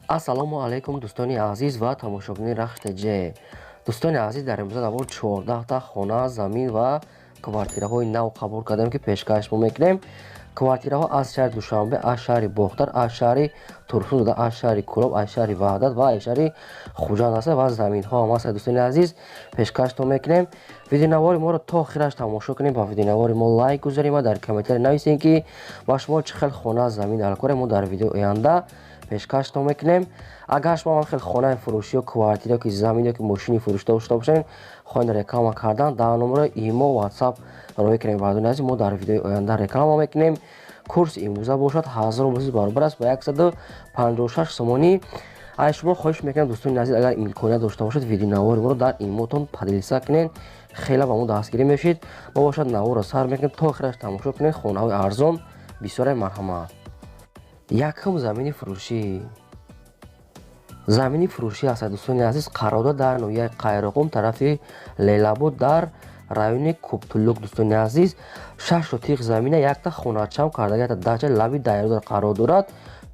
Ассалому алайкум, дӯстони азиз ва тамошобинони Рахш ТЖ. Дӯстони азиз, дар имрӯза навор 14та хона, замин ва квартираҳои нав қабул кардем, ки пешкаш мо мекунем. Квартираҳо аз шаҳри Душанбе, аз шаҳри Бохтар, аз шаҳри Турсунзода, аз шаҳри Кӯлоб, аз шаҳри Ваҳдат ва аз шаҳри Хуҷанд ҳастанд ва заминҳо ҳам ҳастанд. Дӯстони азиз, пешкаштон мекунем. Видеонавори моро то охираш тамошо кунем, ба видеонавори мо лайк гузорем ва дар комментария нависем, ки ба шумо чӣ хел хона, замин дар кор, мо дар видео оянда пешкаштон мекунем. Агар шумо ҳам хел хонаи фурӯшӣ ё квартира ё ки замин ё ки мошини фурӯш дошта бошед, хоҳед реклама кардан, дар номерои имо, WhatsApp роҳӣ кунем. Бардони азиз, мо дар видеои оянда реклама мекунем. Курси имрӯза бошад 1000 рубл баробар аст ба 156 сомонӣ. Аз шумо хоҳиш мекунам, дӯстони азиз, агар имконият дошта бошед, видеонавори моро дар имотон поделиться кунед, хеле ба мо дастгирӣ мешид. Мо бошад наворро сар мекунем, то охираш тамошо кунед. Хонаҳои арзон бисёре, марҳамат. Якум замини фурӯшӣ. Замини фурӯшӣ аст, дӯстони азиз, қарордод дар ноҳияи Қайроқум, тарафи Лелабод, дар райони Кӯптулук. Дӯстони азиз, 6 сотиқ замина, якта хоначам карда, якта дача лаби дарё қарор дорад.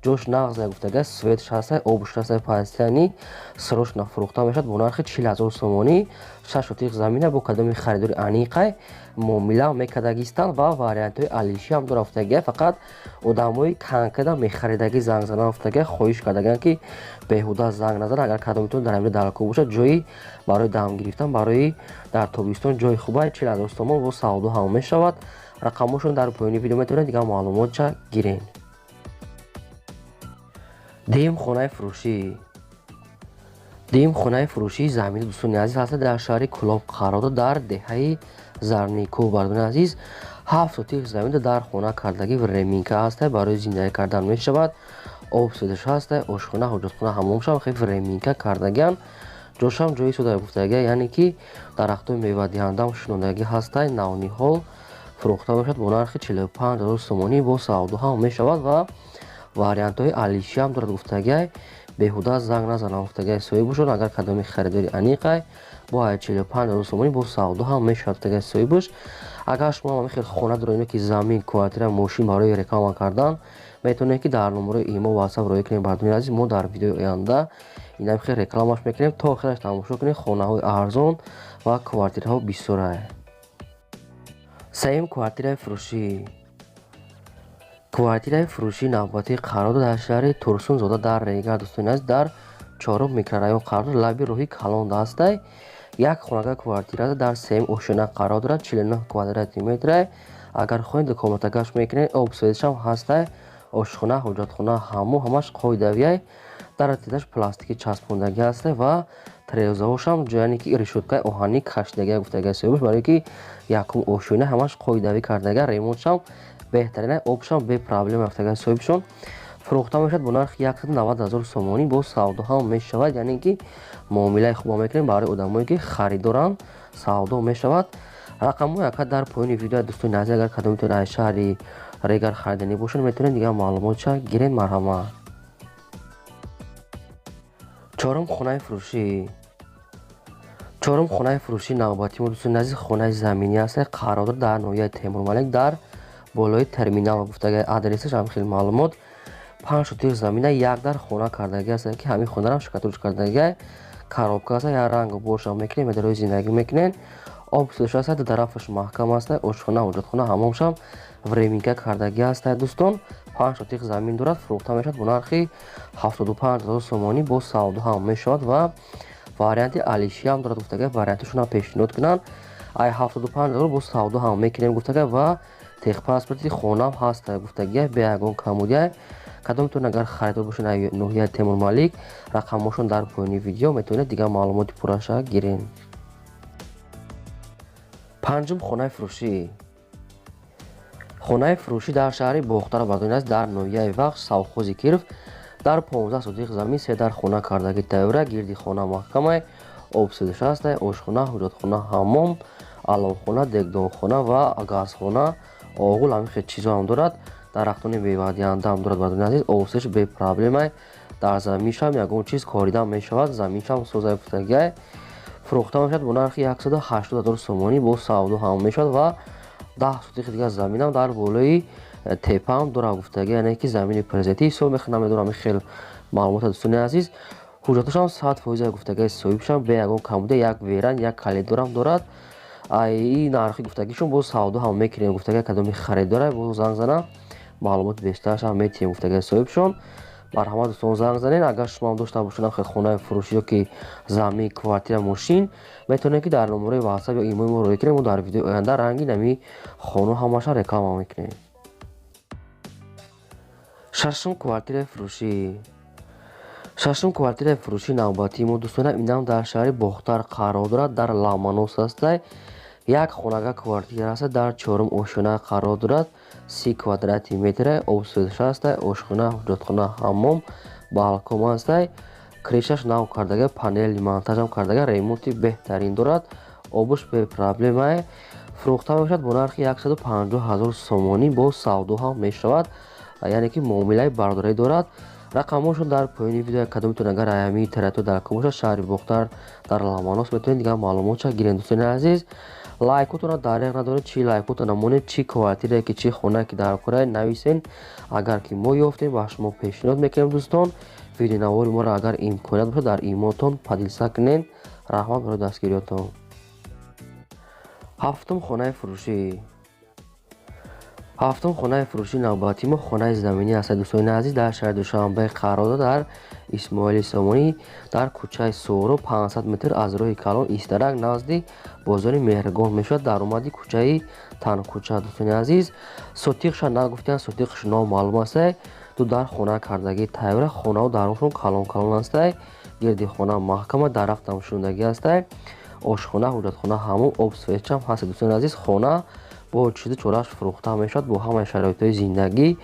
Ҷош нағза гуфтага, светш ҳаста, обш ҳаста, пастияни срочно фурӯхта мешавад бо нархи 40 000 сомонӣ. 6 сотиқ замина бо кадоми харидори аниқай муомила мекардагистанд ва вариантҳои алишӣ ҳам дора гуфтага. Фақат одамои конкретно мехаридагӣ занг задан гуфтага, хоҳиш кардагианд, ки беҳуда занг назананд. Агар кадомитон дар ҳамин даркор бошад, ҷои барои дам гирифтан, барои дар тобистон ҷои хуба, 40 000 сомон бо савдо ҳам мешавад. Рақамҳошон дар поёни видео, метавонед дигар маълумотча гирен. Дуюм хонаи фурӯшӣ. Дуюм хонаи фурӯшии замини, дӯстони азиз, ҳаста дар шаҳри Кӯлоб, қарор дод дар деҳаи Зарникӯ. Бардони азиз, 7 сотиқ замин дар хона кардагӣ, временка ҳаста, барои зиндагӣ кардан мешавад. Об светаш ҳаста, ошхона, ҳоҷатхона, ҳаммомшам хеле временка кардагиан. Ҷошам ҷои сода гуфтагия, яъне ки дарахтои мевадиҳандаам шинондагӣ ҳаста, навниҳол. Фурӯхта мешавад бо нархи 45 000 сомонӣ, бо савдо ҳам мешавад ва вариантҳои алишӣ ҳам дорад гуфтагиай. Беҳуда занг назанам гуфтагиай соҳибушон. Агар кадоми харидори аниқай, бо 45 000 сомонӣ бо савдо ҳам мешавад гуфтагиай соҳибуш. Агар шумо ҳам хел хона доред, ки замин, квартира, мошин барои реклама кардан, метавонед, ки дар номерои имо, WhatsApp роҳӣ кунед. Бардони азиз, мо дар видеои оянда инам хел рекламаш мекунем. То охираш тамошо кунед, хонаҳои арзон ва квартираҳо бисёрае. Сеюм квартираи фурӯшӣ. Квартираи фурӯшии навбатӣ қарор дод дар шаҳри Турсунзода, дар Регар, дӯстони азиз, дар чорум микрорайон қарор дод, лаби роҳи калон ҳастай. Як хонага квартира дар сеюм ошёна қарор дорад, 49 квадрати метрай. Агар хоҳед, комнатагаш мекунед, об светшам ҳастай, ошхона, ҳоҷатхона, ҳаммом ҳамаш қоидавиай. Дар тезаш пластики часпондагӣ ҳастай ва трезаҳошам, яъне ки решёткаи оҳанӣ кашидагия гуфтагия соҳибаш, барое ки якум ошёна ҳамаш қоидавӣ кардагия, ремонтшам беҳтарина, обшам бепроблема гуфтагия соҳибшон. Фурӯхта мешавад бо нархи 190 000 сомонӣ, бо савдо ҳам мешавад, яъне ки муомилаи хуб мекунем. Барои одамое ки харидоранд, савдо мешавад. Рақамҳои ака дар поёни видео, дӯстони азиз, агар кадомитон аз шаҳри Регар хариданӣ бошед, метавонед дигар маълумотша гиред, марҳамат. Чорум хонаи фурӯшӣ. Чорум хонаи фурӯшии навбатии мо, дӯстони азиз, хонаи заминӣ аст, қарор дорад дар ноҳияи Темурмалик, дар болои терминал гуфтага адресаш ҳам хеле маълумот. 5 сотиқ замина, як дар хона кардагӣ аст, ки ҳамин хонаам штукатурка кардагиай, коробка аст, як рангу боршам мекунед, медарои зиндагӣ мекунед. Об светш аст, тарафаш маҳкам аст, ошхона, ҳоҷатхона, ҳаммомшам временка кардагӣ аст. Дӯстон, 5 сотиқ замин дорад, фурӯхта мешавад бо нархи 75 000 сомонӣ, бо савдо ҳам мешавад ва варианти алишӣ ҳам дорад гуфтага. Варианташонам пешниҳод кунанд. Ай 75 000 бо савдо ҳам мекунем гуфтага ва техпаспорти хонаам ҳаст гуфтагия, бе ягон камудия. Кадомтон агар харидор бошед ноҳияи Темурмалик, рақамҳошон дар поёни видео, метавонед дигар маълумоти пурраша гирен. Панҷум хонаи фурӯшӣ. Хонаи фурӯшӣ дар шаҳри Бохтар, бардони аст, дар ноҳияи Вахш, совхози Киров, дар 15 сотиқ замин, се дар хона кардагӣ тайёра, гирди хона маҳкамай, об светш ҳастай, ошхона, ҳоҷатхона, ҳаммом, аловхона, дегдонхона ва газхона, оғул, ҳамин хел чизо ҳам дорад. Дарахтони мевадиҳанда ҳам дорад. Бардони азиз, обсветш бепроблемай, дар заминшам ягон чиз корида мешавад, заминшам созай гуфтагиай. Фурӯхта мешавад бо нархи 180 000 сомонӣ, бо савдо ҳам мешавад ва 10 сотиқи дигар заминам дар болои тепаам дорам гуфтагӣ, яъне ки замини президентӣ ҳисоб мехӯрад. Намедонам, хел Маълумота дӯстони азиз, ҳуҷҷатошам 100% гуфтагии соҳибшам, бе ягон камбуда, як веран, як калидорам дорад. Ай нархи гуфтагишон боз савдо ҳам мекунем гуфтага, кадоми харидора боз занг зана, маълумоти бештарашам метиҳем гуфтаги соҳибшон. Марҳамат дӯстон, занг занед. Агар шумоам дошта бошед хел хонаи фурӯшӣ ё ки замин, квартира, мошин, метавонед ки дар номерои ватсап ё имои мо роҳӣ кунед. Мо дар видеои оянда ранги нами хону ҳамаша реклама мекунем. Шашум квартираи фурӯшӣ. Шашум квартираи фурӯшии навбатии мо, дӯстона, инам дар шаҳри Бохтар қарор дорад, дар Ламанос ҳастай. Як хонага квартира аст, дар чорум ошёна қарор дорад, 30 квадрати метра, обсӯзиш ҳастай, ошхона, ҳуҷҷатхона, ҳаммом, балкон ҳастай. Крышаш нав кардага, панели монтажам кардага, ремонти беҳтарин дорад, обуш бепроблемае. Фурӯхта мешавад бо нархи 150 000 сомонӣ, бо савдо ҳам мешавад, яъне ки муомилаи бардорӣ дорад. Рақамҳошон дар поёни видео, кадомитон агар аями территория дар кор бошад, шаҳри Бохтар дар Ламанос, метавонед дигар маълумотша гиред. Дӯстони азиз, лайкотонро дареғ надоред, чӣ лайкотона монед, чӣ квартирае ки, чӣ хонае ки дар корае нависен. Агар ки мо ёфтем, ба шумо пешниҳод мекунем. Дӯстон, видеонавори моро агар имконият бошад, дар имотон поделиться кунед. Раҳмат барои дастгириётон. Ҳафтум хонаи фурӯшӣ. Ҳафтум хонаи фурӯшии навбатии мо хонаи заминӣ аст, дӯстони азиз, дар шаҳри Душанбе қарор дорад, дар Исмоили Сомонӣ, дар кӯчаи Соро, 500 метр аз роҳи калон Истарак, назди бозори Меҳргон мешавад, даромади кӯчаи Танкӯча. Дӯстони азиз, сотиқша нагуфтиянд, сотиқш номаълум астай. Ду дар хона кардагӣ тайёра, хонао даруншон калон калон астай, гирди хона маҳкама, дарахтам шундагӣ астай, ошхона, ҳуҷҷатхона, ҳаммом, об светчам ҳаст. Дӯстони азиз, хона бо чизи чораш фурӯхта мешавад, бо ҳамаи шароитҳои зиндагӣ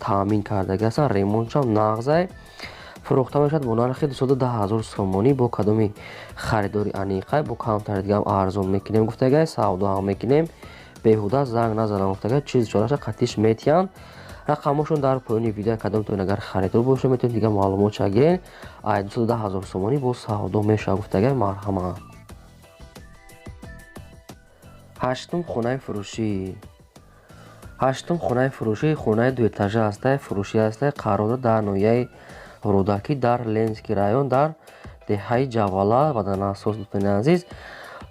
таъмин кардагӣ ҳастанд, ремонтшам нағзай. Фурӯхта мешавад бо нархи 210 000 сомонӣ, бо кадоми харидори аниқай, бо камтари дигаам арзон мекунем гуфтагай, савдо ҳам мекунем. Беҳуда занг назанам гуфтагай, чизи чораша қатиш метиҳанд. Рақамҳошон дар поёни видео, кадомтон агар харидор бошед, метавонед дигар маълумотша гиред. Ай 210 000 сомонӣ бо савдо мешавад гуфтагай. Марҳамат. Ҳаштум хонаи фурӯшӣ. Ҳаштум хонаи фурӯшӣ хонаи дуэтажа ҳастай, фурӯшӣ ҳастай, қарор дорад дар ноҳияи Рӯдакӣ, дар Ленский район, дар деҳаи Ҷавала ва дар насос. Дӯстони азиз,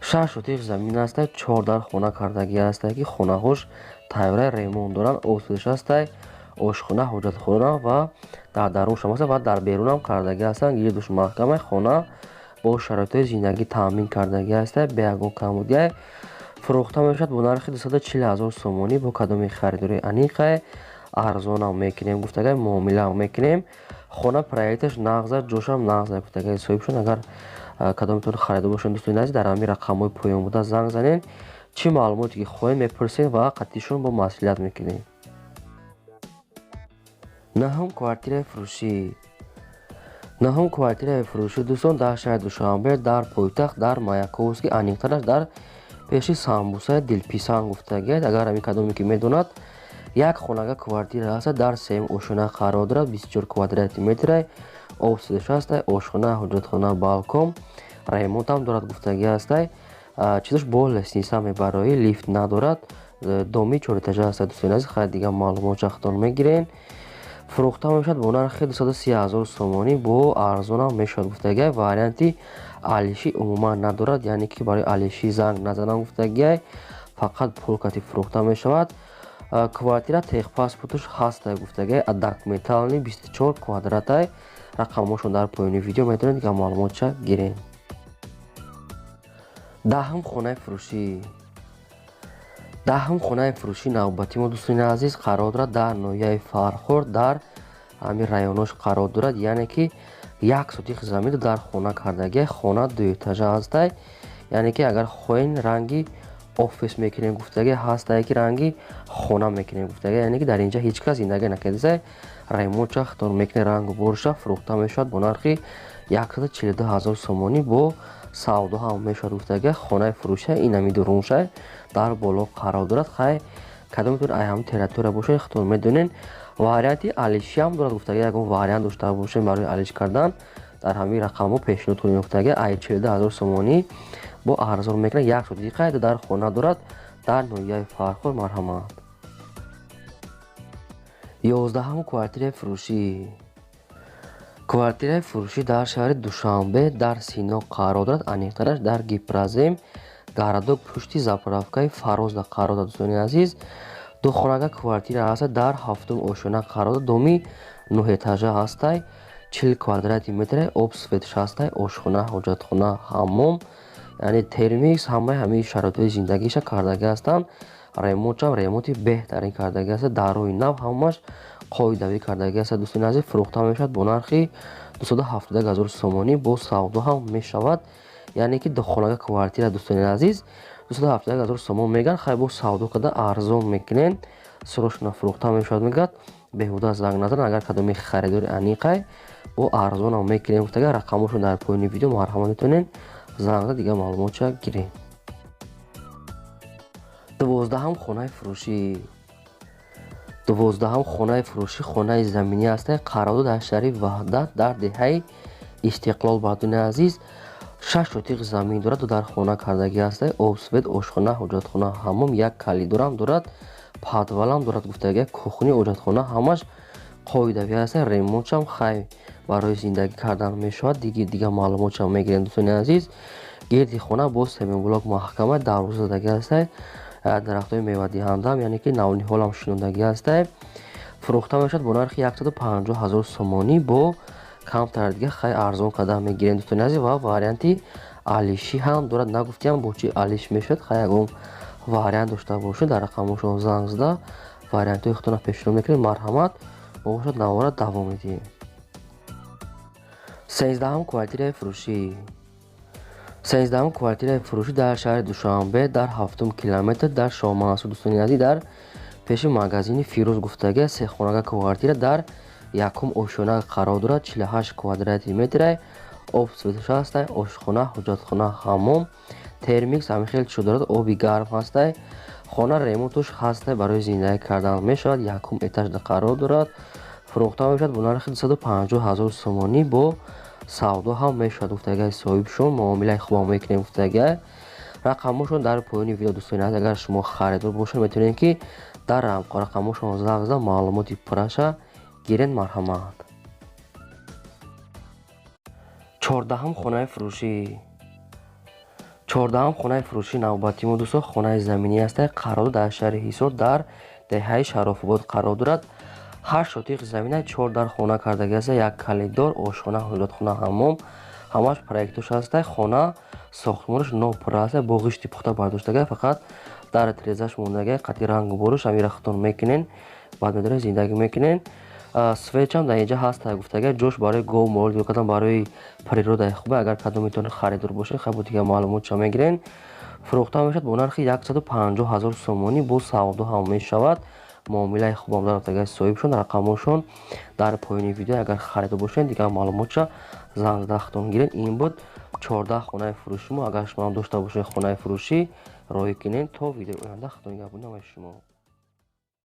6 сотих замин ҳастай, 4 дар хона кардагӣ ҳастай, ки хонаҳош тайёраи ремонт доранд, обсӯзиш ҳастай, ошхона, ҳуҷҷатхона ва дар даруншам ҳаста ва дар берунам кардагӣ ҳастанд, гирдуш маҳкамаи хона бо шароитҳои зиндагӣ таъмин кардагӣ ҳастай, бе ягон камбудиай. Фурӯхта мешавад бо нархи 240 000 сомонӣ, бо кадоми харидори аниқай, арзонам мекунем гуфтагай, муомилаам мекунем. Хона проекташ нағза, ҷошам нағза гуфтагай соҳибшон. Агар кадомитон харидор бошед, дӯстони азиз, дар ҳамин рақамҳои поён буда занг занед, чӣ маълумоте ки хоҳед мепурсед ва қатъишон бо маслиҳат мекунем. Наҳум квартираи фурӯшӣ. Наҳум квартираи фурӯшӣ, дӯстон, дар шаҳри Душанбе, дар пойтахт, дар Маяковский, аниқтараш дар пеши самбусаи Дилписанд гуфтагиад. Агар ҳамин кадоме ки медонад, як хонага квартира ҳаста, дар сеюм ошёна қарор дорад, 24 квадрати метрай, обсӯзиш ҳастай, ошхона, ҳуҷҷатхона, балкон, ремонтам дорад гуфтагӣ ҳастай. Чизош бо лестница мебароӣ, лифт надорад, доми чорэтажа ҳаста. Дӯстони азиз, хайр, дигар маълумот чахтон мегирен. Фурӯхта мешавад бо нархи 230 000 сомонӣ, бо арзонам мешавад гуфтагиай. Варианти алишӣ умуман надорад, яъне ки барои алишӣ занг назанам гуфтагиай, фақат пул кати фурӯхта мешавад. Квартира техпаспорташ ҳастай гуфтагиай, документални 24 квадратай. Рақамҳошон дар поёни видео, метавонед дигар маълумотша гиред. Даҳум хонаи фурӯшӣ. Даҳум хонаи фурӯшии навбатии мо, дӯстони азиз, қарор дорад дар ноҳияи Фархор, дар ҳамин районош қарор дорад, яъне ки як сотих замин дар хона кардагиай, хона дуэтажа ҳастай, яъне ки агар хоҳед ранги офис мекунем гуфтагӣ ҳастае, ки ранги хона мекунем гуфтагӣ, яъне ки дар инҷа ҳеҷ кас зиндагӣ накардасай, ремонтша хитор мекунем, рангу борша. Фурӯхта мешавад бо нархи 142 000 сомонӣ, бо савдо ҳам мешавад гуфтагӣ. Хонаи фурӯша ин ҳами дурунша дар боло қарор дорад. Хай, кадомитон ай ҳамин территория бошед, хитор медонед. Варианти алишиам дорад гуфтагӣ, ягон вариант дошта бошем барои алиш кардан, дар ҳамин рақамҳо пешниҳод кунем гуфтагӣ. Ай 42 000 сомонӣ бо арзон мекунад, як сотиқа дар хона дорад дар ноҳияи Фархор. Марҳамат. 11-ҳум квартираи фурӯшӣ. Квартираи фурӯшӣ дар шаҳри Душанбе дар Сино қарор дорад, аниқтараш дар Гипрозем, городок, пушти заправкаи Фарозда қарор дорад. Дӯстони азиз, духонага квартира ҳаста, дар ҳафтум ошёна қарор дорад, доми нӯҳэтажа ҳастай, 40 квадрати метре, об, светш ҳастай, ошхона, ҳоҷатхона, ҳаммом, яъне термикс, ҳамаи ҳамаи шароитҳои зиндагиша кардагӣ ҳастанд. Ремонтшам ремонти беҳтарин кардагӣ аст, дарҳои нав, ҳамааш қоидавӣ кардагӣ аст. Дӯстони азиз, фурӯхта мешавад бо нархи 271 000 сомонӣ, бо савдо ҳам мешавад. Яъне ки духонага квартира, дӯстони азиз, 271 000 сомон мегӯянд, хай бо савдо карда арзон мекунен. Срочно фурӯхта мешавад, мегӯяд, беҳуда занг назан, агар кадоми харидори аниқай, бо арзонам мекунем гуфтага. Рақамошон дар поёни видео, марҳамат, метавонед занг зада дигар маълумотша гирем. 12-ҳам хонаи фурӯшӣ. 12-ҳам хонаи фурӯшӣ хонаи заминӣ ҳаста, қарор дар шаҳри Ваҳдат, дар деҳаи Истиқлол. Бардони азиз, шаш сотиқ замин дорад, ду дар хона кардагӣ ҳаста, об, свет, ошхона, ҳоҷатхона, ҳаммом, як калидорам дорад, подвалам дорад гуфтагӣ, кухни, ҳоҷатхона ҳамаш қоидавӣ ҳаста. Ремонтшам хай барои зиндагӣ кардан мешавад. Дигар маълумотшам мегирем. Дӯстони азиз, гирди хона боз семенблок маҳкама, дарвоза задагӣ ҳастай, дарахтҳои мевадиҳандаам, яъне ки навниҳолам шинондагӣ ҳастай. Фурӯхта мешавад бо нархи 150 000 сомонӣ, бо камтар дига хай арзон карда мегирем, дӯстони азиз. Ва варианти алишӣ ҳам дорад, нагуфтиам бо чӣ алиш мешавад. Хай ягон вариант дошта бошед, дар рақамошон занг зада вариантҳои худтонро пешниҳод мекунед. Марҳамат, мо бошад навора давом медиҳем. 13-ҳам квартираи фурӯшӣ. 13-ҳам квартираи фурӯшӣ дар шаҳри Душанбе, дар ҳафтум километр, дар Шоҳмансур, дӯстони азиз, дар пеши магазини Фирӯз гуфтага. Сехонага квартира дар якум ошёна қарор дорад, 48 квадрати метрай, об, светш ҳастай, ошхона, ҳоҷатхона, ҳаммом, термикс, ҳамин хел чизо дорад, оби гарм ҳастай. Хона ремонтуш ҳастай, барои зиндагӣ кардан мешавад, якум этажда қарор дорад. Фурӯхта мешавад бо нархи 250 000 сомонӣ, бо савдо ҳам мешавад гуфтагай соҳибшон, муомилаи хубам мекунем гуфтагай. Рақамошон дар поёни видео, дӯстони азиз, агар шумо харидор бошед, метавонед ки дар рақамошон занг зада маълумоти пурраша гиред. Марҳамат. 14-ҳам хонаи фурӯшӣ. 14-ҳам хонаи фурӯшӣ навбати мо, дӯстон, хонаи заминӣ ҳастай, қарор дар шаҳри Ҳисор, дар деҳаи Шарофобод қарор дорад. Ҳашт сотиқ замина, чор дар хона кардагӣ аста, як калидор, ошхона, ҳоҷатхона, ҳаммом, ҳамаш проектош ҳастай. Хона сохтмонаш нопурра аста, бо ғишти пухта бардоштага, фақат дар тирезаш мондага, қати рангу боруш ҳамира худтон мекунен, баъд медоред зиндагӣ мекунен. Светчам дар инҷа ҳаста гуфтага, ҷош барои гов мол ҷо кардан, барои природаи хуба. Агар кадометон харидор бошед, хай бо дигар маълумотша мегирен. Фурӯхта мешавад бо нархи 150 000 сомонӣ, бо савдо ҳам мешавад, муомилаи хубам дорад агар соҳибшон. Рақамошон дар поёни видео, агар харидор бошед, дигар маълумотша занг зада худтон гиред. Ин буд 14 хонаи фурӯши мо. Агар шумо ҳам дошта бошед хонаи фурӯшӣ, роҳӣ кунед. То видеои оянда, худо нигаҳбони ҳамаи шумо.